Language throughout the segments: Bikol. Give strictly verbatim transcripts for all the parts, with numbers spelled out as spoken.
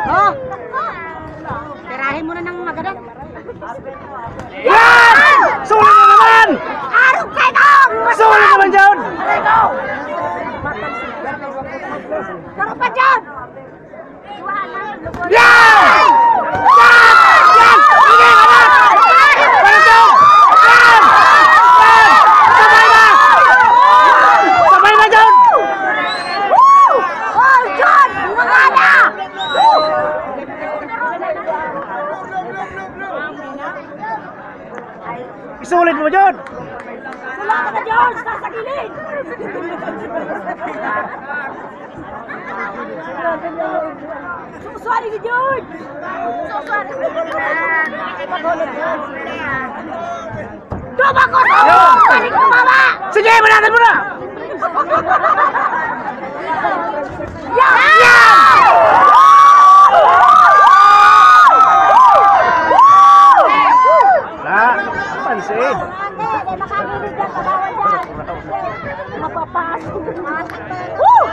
Oh! Tirahin mo na ng magadat. Yan! Sulit na naman! Arog kayo! Sulit naman, John! Sarap pa, John! Yan! Yan! Yan! Sige, anak! Balik daw! Yan! Yan! Sabay na! Sabay na, John! Woo! Oh, John! Mga na! Woo! Isulit mo, John! Wala ka na, John! Sa, sa gilid! Susuwari ni George! Susuwari ni George! Tuma ko sa ulo! Pwede ko mama! Sige, manatan mo na! Yan! Yan! Na, pansin. Mapapas. Woo!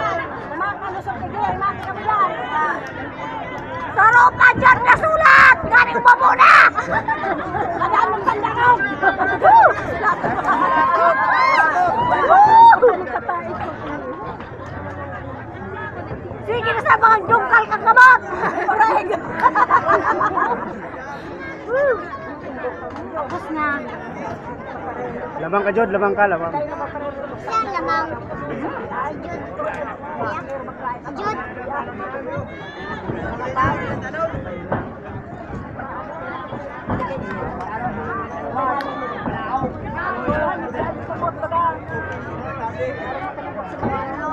Mga kalusot, sige, mga kabilan. Saro pa dyan na sulat! Gani umabo na! Madaan ng pandangaw! Sige na sa mga jungkal kang kamot! Correct! Tapos na. Lamang ka, Jod. Lamang ka, lamang. Saan lamang? Jod. Jod.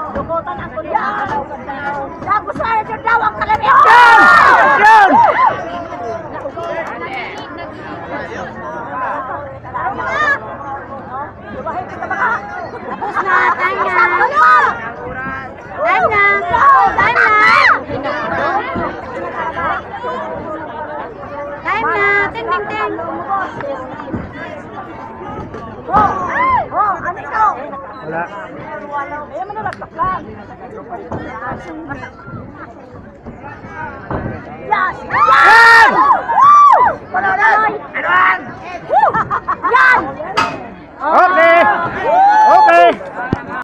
Dukotan ang kuya. Tapos na ito daw ang kalamihan. Yan! Yan! Tapos na, time na. Time na. Time na. Time na. Ting, ting, ting. Oh, oh, ano ito? Wala. Ayan mo na, nagpaklan. Yes! Yan! Woo! Woo! Ano yan? Woo! Yan! Oh,